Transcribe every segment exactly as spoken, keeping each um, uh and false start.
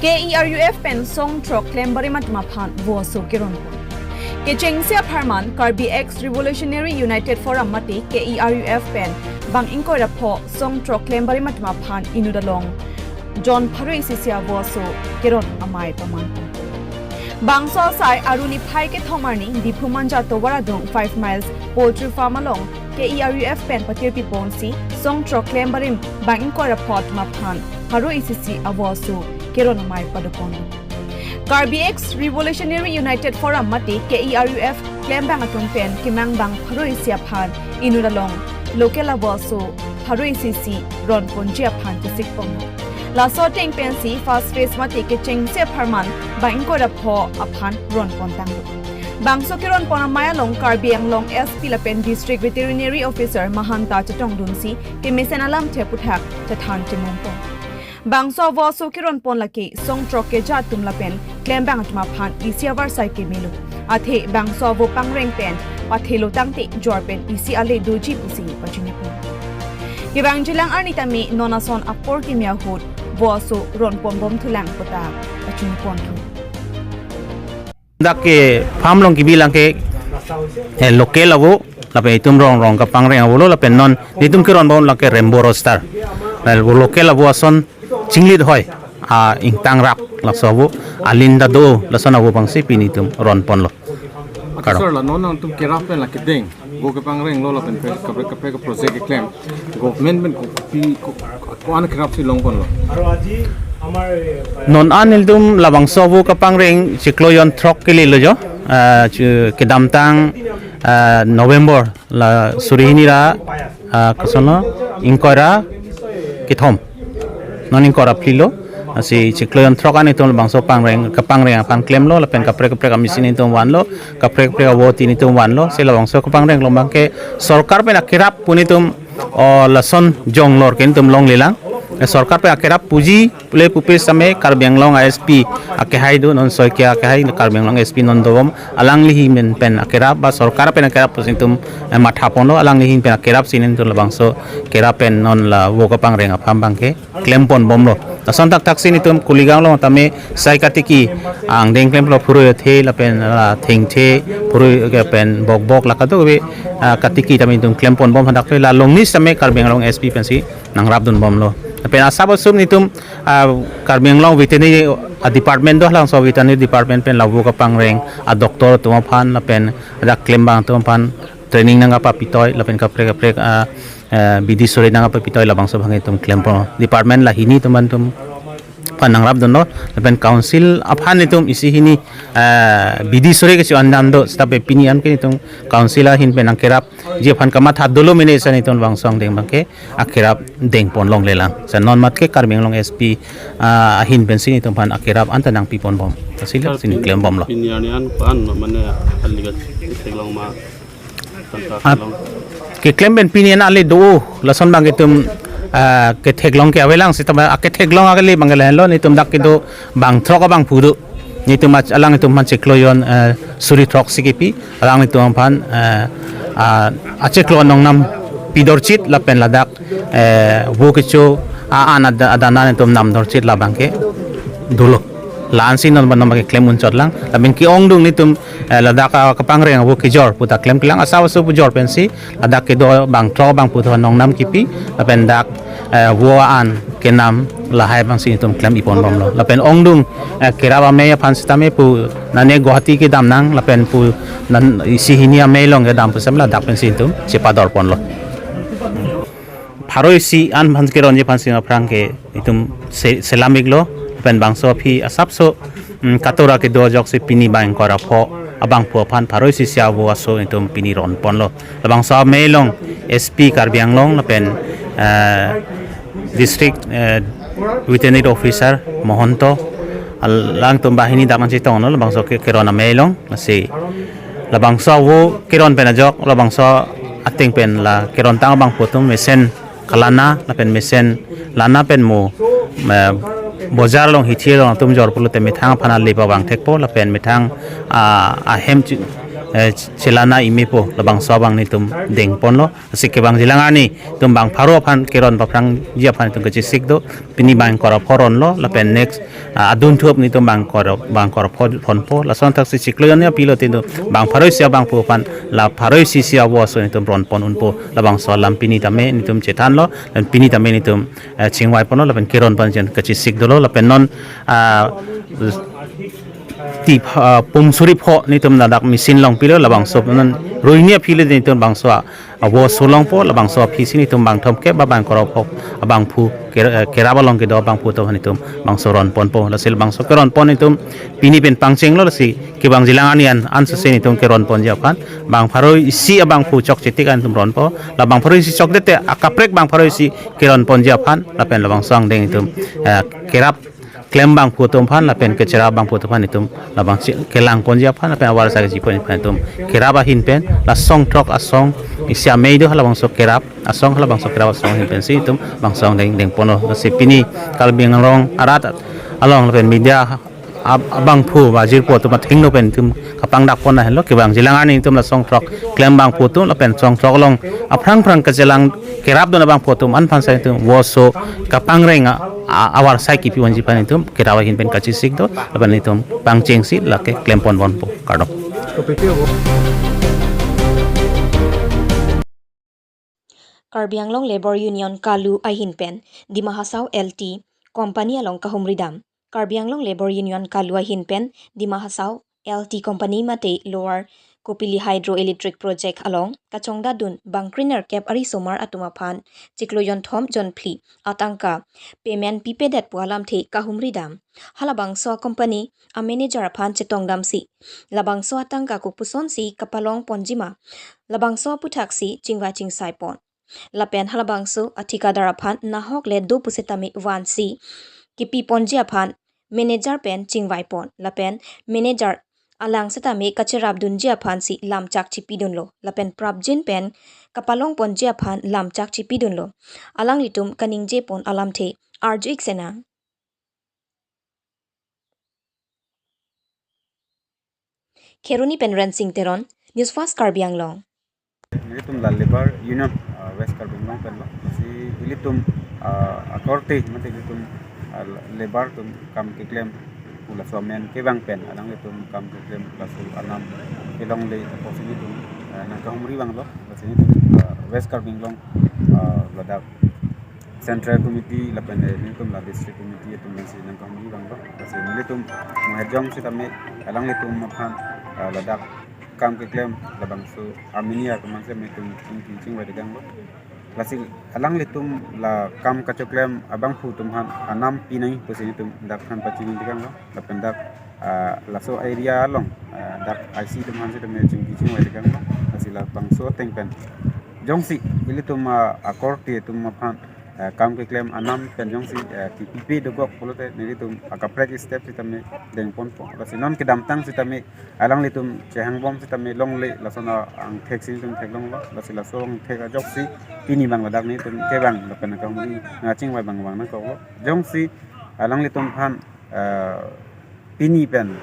K E R U F pen song throk klembarim atum aphan vo aso keron pon. Kechengsi apharman Karbi Ex Revolutionary United Forum mate K E R U F pen bang ingkoi ra pho song throk klembarim atum aphan inut along jon pharo isi isi avo aso keron amei paman pon. Bangso asai Aru niphai kethom arni Diphu Manja tovar adung five miles poultry farm along K E R U F pen patirpi ponsi song throk klembarim bang ingkoi ra pho atum aphan pharo isi isi avo aso keron amei pado pon. Karbi Ex Revolutionary United Forum mate K E R U F klembang atum pen kemang bang pharo isi aphan inut along local avo aso pharo isi isi ron ponji aphan chesik pon. Laso ateng pensi first phase mate kechengsi apharman bang ingkoi ra pho aphan ron pon tanglo. Bangso keron pon amei along Karbi Anglong S P lapen District Veterinary Officer mahanta chetongdunsi kemesen alamthe aputhak chethan chemong pon. Bangso avo aso keron pon lake song throk keja atum lapen klembang atum aphan isi avarsai kemelo. Athe bangso avo pangreng pen pathelo tangte jor pen isi ale doji pusi pachini pon. Kevangjilang arni tame non ason apor kimi ahut vo aso ron pon bom thulang puta pachini pon thu. Dak ke farm along kebi lang ke, eh, local avo, lapen itum rong rong kapangreng avo lo, lapen non itum keron bom lang ke Rainbow Rooster. Lapen vo local avo ason chinglit hoi, a ingtang rak laso avo, alin ta do, lason avo bangsi pini itum ron ponlo. Karo. Sir, la non nangtum kerap pen la kedeng, vo kepangreng lo lapen pe, kaprek kaprek project keklem. Government pen kopi ko, ko-an kerap si long ponlo. Non an ilitum labangso avo kapangreng chiklo jon throk kelelo jo, ah, chu-, kedamtang, ah, November la suri hini ra, ah, koson lo, ingkoi ra kethom. Non ingkoi ra phli lo. Lasi chiklo jon throk an itum labangso pangreng, kapangreng aphan klemlo, lapen kaprek kaprek amachine itum vanlo, kaprek kaprek avo tin itum vanlo, si labangso kapangreng along bang ke sorkar pen akerap pu nelitum, o, lason jonglor ke nelitum longlelang. Eh, sorkar pen akerap puji pule pupe same Karbi Anglong S P akehai do, non soi ke akehai Karbi Anglong S P non dobom, alangli ahin pen akerap ba sorkar pen akerap pusi nelitum, eh, matha ponlo, alangli ahin pen akerap si nelitum labangso kerap pen non la vo kapangreng aphan bang ke klem pon bomlo. Lason thakthak si nelitum Kuligang along tame sai katiki angdeng klemlo, phurui athe lapen, ah, thengthe, phurui ke pen bokbok la kadokave, ah, katiki tame nelitum klem pon bom, hadak pe la longni same Karbi Anglong S P pensi nangrap dun bomlo. Lapen asap asum nelitum, ah, Karbi Anglong Veterinary, ah, Department do, halabangso Veterinary Department pen la vo kapangreng a doctor atum aphan lapen dak klembang atum aphan training nangkapapitoi lapen kaprek kaprek, ah, eh, bidi suri nangkapapitoi, labangso bang ke nelitum klem pon. Department la hini atum aphan nelitum aphan nangrap dunlo, lapen council aphan nelitum isi hini, eh, bidi suri kecho-an dam do, seta pe pini an ke nelitum council ahin pen nangkerapji aphan kamatha dolo mene, seta nelitum labangso angdeng bang ke akerap deng pon longlelang. Seta non mat ke Karbi Anglong S P, ah, ahin pensi nelitum aphan akerap anta nangpi pon bom. Lasi la si nelitum klem bomlo. Pini arni an ko-an mane aligat theklong ma. Ah, keklem pen pini an ale do, lason bang ke nelitum, ah, ketheklong ke avelang, seta ba, ah, ketheklong ale bang ke lahenlo, nelitum dak kedo bang throk abangphu do. Nelitum ach-, alanglitum aphan chiklo jon, eh, suri throk si kepi, alanglitum aphan, eh, ah, achiklo anong nam pidorchit lapen ladak, eh, vo kecho a-an ada-, adana nelitum namdorchit labang ke dolo. La-an si non ba non ba keklem unchot lang. Lapen ke-ongdung nelitum, eh, ladak, ah, kapangreng avo kejor puta klemklelang, asap aso pu jor pensi ladak kedo bang throk abangphu do anong nam kepi, lapen dak, eh, vo an kenam lahai bangsi nelitum klem-i pon bomlo. Lapen ongdung, eh, kerap amei aphan sitame pu nane Guwahati kedam nang, lapen pu nan isi hini amei along kedam pu sitame ladak pensi nelitum chepador ponlo. Pharo isi an aphan keronji aphan si aphrang ke nelitum se-, selam iklo, lapen bangso aphi asapso, mm, katora kedo ajoksi pini bang ingkoi ra pho abangphu aphan pharo isi isi avo aso nelitum pini ron ponlo. Labangso amei along S P Karbi Anglong lapen, eh, District, eh, Veterinary Officer Mahanta, alangtum banghini dak nangchetonglo, labangso ke-, keron amei along, lasi labangso avo keron pen ajok, labangso ateng pen la kerontang abangphu atum mesen kalana, lapen mesen lana pen mo, eh, bojar along hithi along atum jor pulote methang aphan ale pavang thekpo, lapen methang, ah, ahem chi-, eh, chelana imepo, labangso abang netum dengponlo. Lasi kevangjilang arni netum bang pharo aphan keron paphrangji aphan netum kachesik do. Pini bang ingkoi ra pho ronlo, lapen next, ah, adunthu netum bang ingkoi ra, bang ingkoi ra pho ponpo. Lason thaksi chiklo jon aphi lote netum bang pharo isi abangphu aphan, la pharo isi isi avoso netum ronpon unpo. Labangso alam pini tame netum chethanlo, lapen pini tame netum, eh, chingvaiponlo, lapen keronpon jen kachesik dolo, lapen non, ah, ti, ah, pum suri pho netum ladak machine longpilo, labangso non ruini aphi le netum bangso a, avoso longpo, labangso aphisi netum bang thomkep ba bang ingkoi ra pho abangphu ker-, eh, kerap along kedo abangphu atum netum bangso ronponpo. Lasi labangso keronpon netum pini pen pangchenglo, lasi kevangjilang arni an, ansose netum keronponji aphan bang pharo isi abangphu chokche tik an netum ronpo. La bang pharo isi chokdet te akaprek bang pharo isi keronponji aphan, lapen labangso angdeng netum, eh, kerap klem abangphu atum aphan, lapen kecherap abangphu atum aphan netum labang si-, kelangponji aphan, lapen avarsai kachiponji aphan netum kerap ahin pen, la song throk asong isi amei do, halabangso kerap asong, halabangso kerap asong ahin pensi netum bangso angdeng dengponlo. Lasi pini Karbi Anglong arat along lapen media ab-, abangphu ba jirpo atum athengno pen netum kapangdakpon ahenlo, kevangjilang arni netum la song throk klem abangphu atum lapen song throk along aphrang phrang kachelang kerapdun abangphu atum an aphan sai netum avoso kapangreng a, a, avarsai kipi unji aphan netum kerap ahin pen kachesik do, lapen netum pangchengsi lake klemponponpo, kardom. Karbi Anglong Labour Union KALU ahin pen Dima Hasao L T Company along kahumri dam. Karbi Anglong Labour Union KALU ahin pen Dima Hasao L T Company mate Lower Kopili Hydroelectric Project along kachongdatdun bang krenerkep arisomar atum aphan chiklo jonthom jonphli atangka payment pipedet pu alamthe kahumri dam. Halabangso company a manager aphan chetongdamsi, labangso atangka kopusonsi kapalongponjima, labangso aphuthaksi chingvai chingsaipon. Lapen halabangso athikadar aphan nahok le do pusitame vansi kipiponji aphan manager pen chingvaipon. Lapen manager alang sitame kacherapdunji aphansi lamchak chipidunlo. Lapen prapjin pen kapalongponji aphan lamchak chipidunlo. Alanglitum kaningjepon alamthe arju-ik senang. Kheroni pen Rensing Teron, News Fast Karbi Anglong. Ilitum la Labour Union, ah, West Karbi Anglong pen lo. Si ilitum, ah, akorte, mate ilitum, ah, labour atum kam keklem pu laso amen kevang pen, alanglitum kam keklem laso anam kelongle apotsi ilitum, ah, nangkahumri vanglo. Lasi ilitum, ah, West Karbi Anglong, ah, ladak Central Committee lapen, eh, nelitum la District Committee atum pensi nangkahumri vanglo. Lasi nelitum mohet jong sitame alanglitum aphan, ah, ladak kam keklem labangso amini atum aphan si nelitum chingki chingvai deganglo. Lasi alanglitum la kam kachoklem abangphu atum aphan anam pinangji pusi nelitum dak aphan pachini deganglo. Lapen dak, ah, laso area along, ah, dak I C atum aphan sitame chingki chingvai deganglo. Lasi labangso ateng pen jongsi ilitum, ah, akorte atum aphan, ah, kam keklem anam pen jongsi, ah, kipipe dokok pulote nelitum akaprek step sitame dengponpo. Lasi non kedamtang sitame alanglitum chehangbom sitame longle, lason angthek si nelitum theklonglo. Lasi laso angthek ajoksi pini bang ladak nelitum kevang lapen nangkahumri nangkachingvai abang vang nangkoklo. Jongsi alanglitum aphan, eh, pini pen,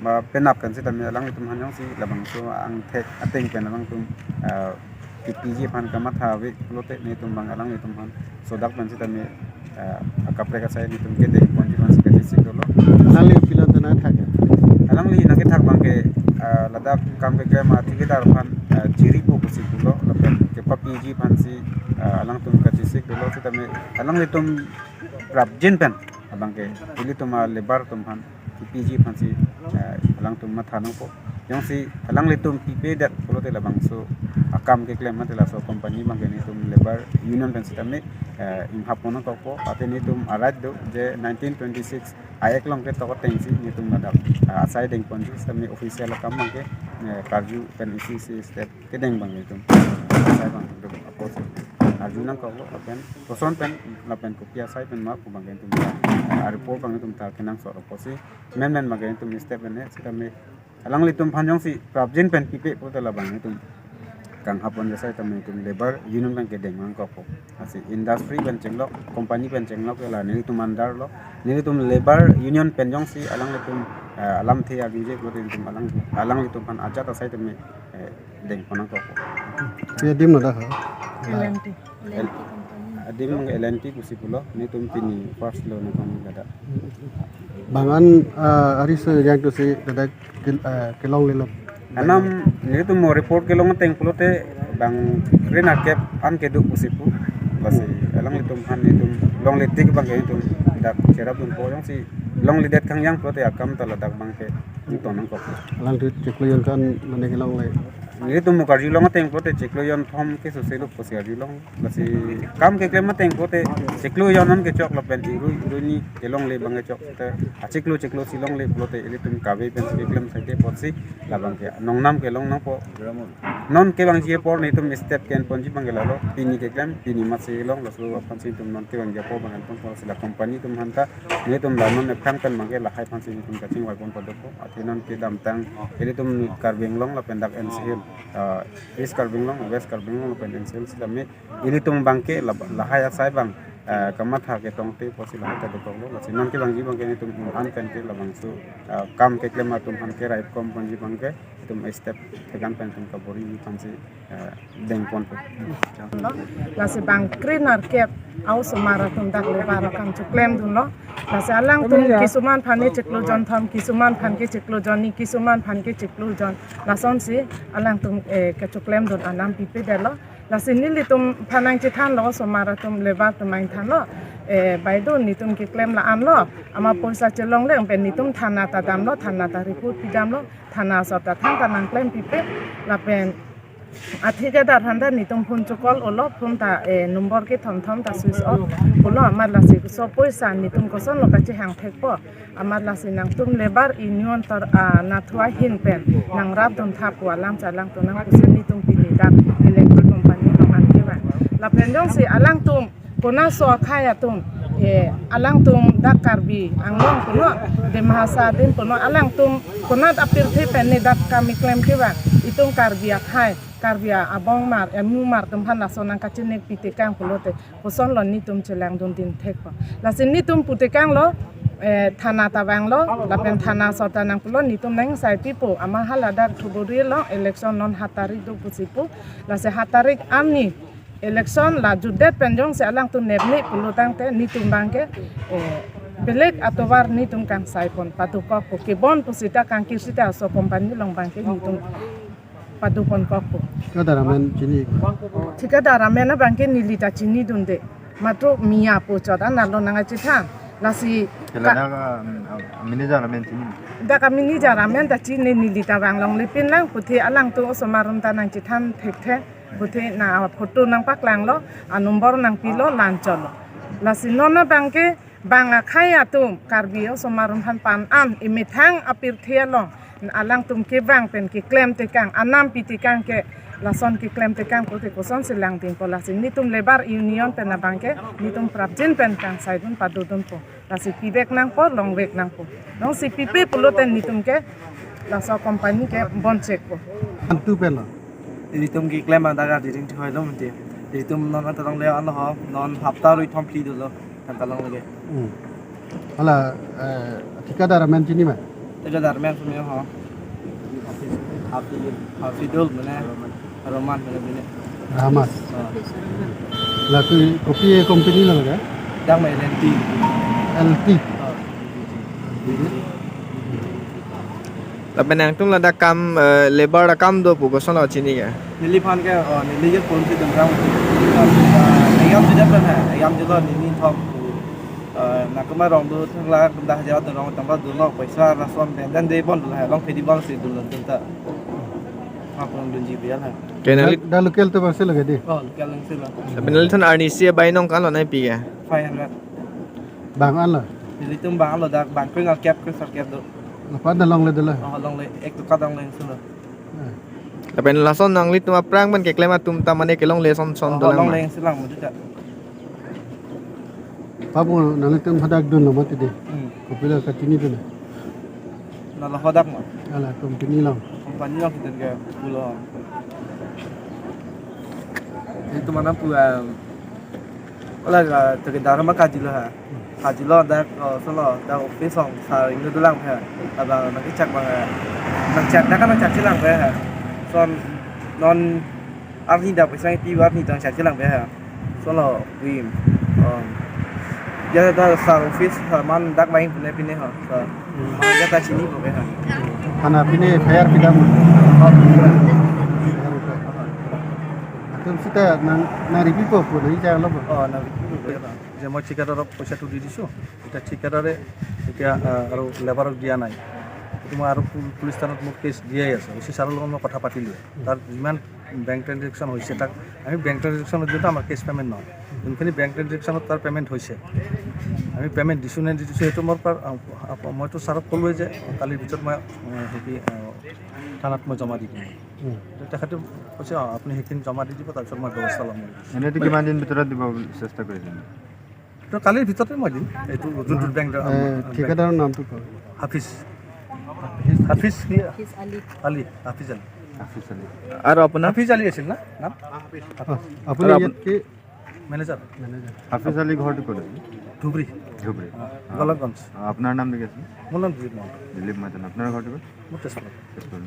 ba penap pen sitame alanglitum aphan jongsi labangso angthek ateng pen alangtum, eh, kipiji aphan kamatha ave pulote nelitum bang alanglitum aphan sodak pen sitame, eh, akaprek asai nelitum kedengponji aphansi kachesik dolo. Alangli pilo tena thak ya? Alangli nangkethak abangke, eh, ladak kam keklem athikadar aphan, eh, chiripo pusi pulo, lapen kepapiji aphansi, eh, alangtum kachesik dolo sitame alanglitum prapjin pen abangke ilitum a labour atum aphan kipiji aphansi, eh, alangtum matha nangpo. Jongsi alanglitum pipedet pulote labangso akam keklem mate laso company abangke nelitum Labour Union pen sitame, eh, inghap pon nangkokpo. Ate nelitum a-right do je nineteen twenty-six a-Act along ketok atengsi nelitum ladak, eh, asai dengponji sitame official akam abangke, eh, karju pen isi isi step kedeng abang nelitum asai abang nelitum apotsi arju nangkoklo lapen koson pen lapen kopi asai pen ma pu abang nelitum, ah, report abang nelitum ta kenangsot apotsi menmen abang nelitum step pen ne sitame alanglitum aphan jongsi prapjin pen pipe pulote labang nelitum Kanghapon asai tame itum labour union pen kedeng nangkokpo. Lasi industry pen chenglok, company pen chenglok ke la nelitum under lo. Nelitum labour union pen jongsi alanglitum, eh, alamthe arjuje pulote itum alang, alanglitum aphan ajat asai tame, eh, dengpon nangkokpo. Pi adim lo dak ha? L and T. L-, adim L and T pusi pulo, nelitum pini first lo nangkok ladak. Bang an, ah, ari so yang tu si ladak kel-, ah, kelonglelo. Anam nelitum mo report kelong ateng pulote bang kre-nerkep an kedo pusi pu. Lasi alanglitum aphan nelitum longle tik abangke nelitum dak cherapdunpo, jongsi longledet kangjang pulote akam ta ladak abangke ingtong nangkok. Alang tu chiklo jon kan mane kelongle. Nelitum mo karjulong ateng pulote chiklo jonthom ke sose lo pusi karjulong. Lasi kam keklem ateng pulote chiklo jon an kechok lapen irui irui ni kelongle abang kechok te achiklo chiklo si longle pulote ilitum kave pen keklem site apotsi labangke nongnam kelong nangpo. Non kevangji apor nelitum step ke-enponji abangke lalo, pini keklem pini amatsi long, laso aphansi itum non kevangji apor abang entong apotsi la company atum aphanta nelitum la non aphrang pen abangke lahai aphansi nelitum kachingvaipon padopo. Athe non kedamtang ilitum Karbi Anglong lapen dak N C Hills, ah, East Karbi Anglong, West Karbi Anglong lapen N C Hills sitame ilitum abangke la-, lahai asai abang, eh, kamatha ketongte apotsi lahai ta dokoklo. Lasi non kevangji abangke nelitum un-an pen ke labangso, eh, kam keklem atum aphan ke raipkom ponji abangke itum step thekan pen itum kabor-i aphansi, eh, dengponpo. Lasi bang kre-nerkep a-osomar atum dak labour akam chiklemdunlo. Lasi alangtum kisuman aphan ke chiklo jonthom, kisuman aphan ke chiklo jonni, kisuman aphan ke chiklo jon. Lasonsi alangtum, eh, kachiklemdun anam pipedetlo. Lasi nelitum aphan nangchethanlo, osomar atum labour atum nangthanlo. Eh, baideo nelitum keklem la-anlo. Amat poisa chelongle pen nelitum thana ta damlo, thana ta report pidamlo, thana asor ta thangta nangklempipe. Lapen athikadar aphanta nelitum phone cho-call-olo, phone ta, eh, number kethom thom ta switch off pulo, amat lasi so poisa nelitum kosonlo kachehang thekpo. Amat lasi nangtum labour union tor, ah, nathu ahin pen nangrapdun tha pu alam chalangdun nang pusi nelitum pini dak L and T company along an kevang. Lapen jongsi alangtum konatso akhai atum, eh, alangtum dak Karbi Anglong puno, Dima Hasao adim puno, alangtum konat apirthe pen ne dak kam keklem kevang, itum Karbi akhai, Karbi abongmar, emumar atum aphan laso nangkachiningri tekang pulote kosonlo nelitum chelangdun ding thekpo. Lasi nelitum pu tekanglo, eh, thana ta vanglo, lapen thana asor ta nangpulo, nelitum nangsai pipo, amat hala dak Dhuburi along election non hat tarik do pusi pu. Lasi hat tarik arni election la jutdet pen jongsi alangtum nepne pulo tangte nelitum abangke, eh, belek atovar nelitum kangsaipon padokokpo, kebon pusita kangkir sita laso company along abangke nelitum padoponkokpo. Thikadar amen chini? Thikadar amen abangke neli ta chinidunde. Matro Miya pu chot an nalo nangkachethan. Lasi hela ka- dak, um, manager amen chini? Dak manager amen ta chini, neli ta vang longlepinlang, puthe alangtum osomar atum ta nangchethan thekthe. Puthe na photo nangpaklanglo, a number nangpilo, la-an chotlo. Lasi non abangke bang akhai atum Karbi osomar atum aphan pan an emethang apirthe along alangtum kevang pen keklem tekang, anam pi tekang ke lason keklem tekang pulote kosonsi langdingpo, lasi nelitum labour union pen abangke nelitum prapjin pen kangsaidun padodunpo. Lasi pivek nangpo, longvek nangpo. Jongsi pipe pulote nelitum ke laso company ke bon chekpo. Antu pen lo? Nelitum keklem anta ka diring thoi lo mati. Nelitum non anta longle anlo ho, non hapta rui thom phli dolo. Tangka longle. Hmm. Hala, eh, thikadar amen chini ma? Thikadar amen sumio ho. Hafi, Hafidul mane Rahman mane bine. Rahman. Oh. Lapu kopi company lo ka? Dak ma L and T. L T. Oh. Lapen nangtum ladak kam, eh, labour akam do pu kosonlo chini ke? Neliphan ke, oh, neli je phone si dum rang. Exam si dap na, exam si lo neli thom. Eh, na kema rong do thang la kum dah jawab do rong tamba do lo paisa lason ben dan de bon do la long pedi bon si do lo ta. Ma pon dun ji bial ha. Ke neli da, da local to bang si lagi di? Oh, local lang si lo. Lapen neli thon arnisi bai nong kan lo nai pi ke? Five hundred. Bang an lo? Nelitum bang an lo dak bang kring al kep kring sar kep do. Lapan da longle dolo? Oh, longle ek to kadang leng si lo. Eh. Lapen lason nanglitum aphrang pen keklem atum ta mane kelongle son son. Oh, dolang ma? Longle si lang mo dita. Papu nanglitum hadak dunlo mati di. Hmm. Kopilo kachinidun? Nalo hadak ma? Hala company along. Company along kita ke pulo. Itu mana pu, em, ola ga, to ke dharma kajilo ha. Kajilo dak, oh, solo, dak office along sir ingno dolang ha. Abang nangkechak abang ha. Nangchak dak kan nangchakchelang ha. Son non arni dak paisa pi arni dak chakchelang ha. Solo, wim. Um, ya dak sir office ha, man dak main pine pine ha. So, man ya ta chinipo ha. Hana pine F I R pidam. Atum sita nang, nang ripipo pu, nang ijak lo pu. Oh, nang ripipo ya. যে মই ঠিকাদাৰক পইচাটো দি দিছোঁ, এতিয়া ঠিকাদাৰে এতিয়া, আহ, আৰু লেবাৰক দিয়া নাই। এইটো মই আৰু পুল-, পুলিচ থানাত মোৰ কেছ দিয়াই আছে। অ' চি ছাৰৰ লগত মই কথা পাতিলোঁ। তাৰ যিমান বেংক ট্ৰেনজেকশ্যন হৈছে, তাক আমি বেংক ট্ৰেনজেকশ্যনত দিওঁতে আমাৰ কেছ পে'মেণ্ট নহয়। যোনখিনি বেংক ট্ৰেনজেকশ্যনত তাৰ পে'মেণ্ট হৈছে, আমি পে'মেণ্ট দিছোঁ নে নিদিছোঁ, সেইটো মোৰ পৰা, আহ, আহ, মইতো ছাৰক ক'লোৱেই যে কালিৰ ভিতৰত মই, আহ, হেৰি, আহ, থানাত মই জমা দি দিম। উম। তেখেতে কৈছে, "অ, আপুনি সেইখিনি জমা দি দিব, তাৰপিছত মই ব্যৱস্থা ল'ম।" এনেইতো কিমান দিন ভিতৰত দিব বুলি চেষ্টা কৰিছে? তো কালিৰ ভিতৰতে মই দিম। এইটো যোনটো বেংক, এ, ঠিকাদাৰৰ নামটো কওক। হাফিজ। হাফিজ কি? হাফিজ আলী। আলী, হাফিজ আলী। হাফিজ আলী। আৰু আপোনাৰ? হাফিজ আলী আছিল না নাম? অ, আপুনি আৰু ইয়াত কি? মেনেজাৰ। মেনেজাৰ। হাফিজ আলী ঘৰটো ক'ত আছে? ধুবুৰী। ধুবুৰী। অ, গোলাপগঞ্জ। অ, আপোনাৰ নাম কি আছিল? মোৰ নাম দিলীপ মহন্ত। দিলীপ মহন্ত। আপোনাৰ ঘৰটো ক'ত? মোৰ তেজপুৰ। তেজপুৰ।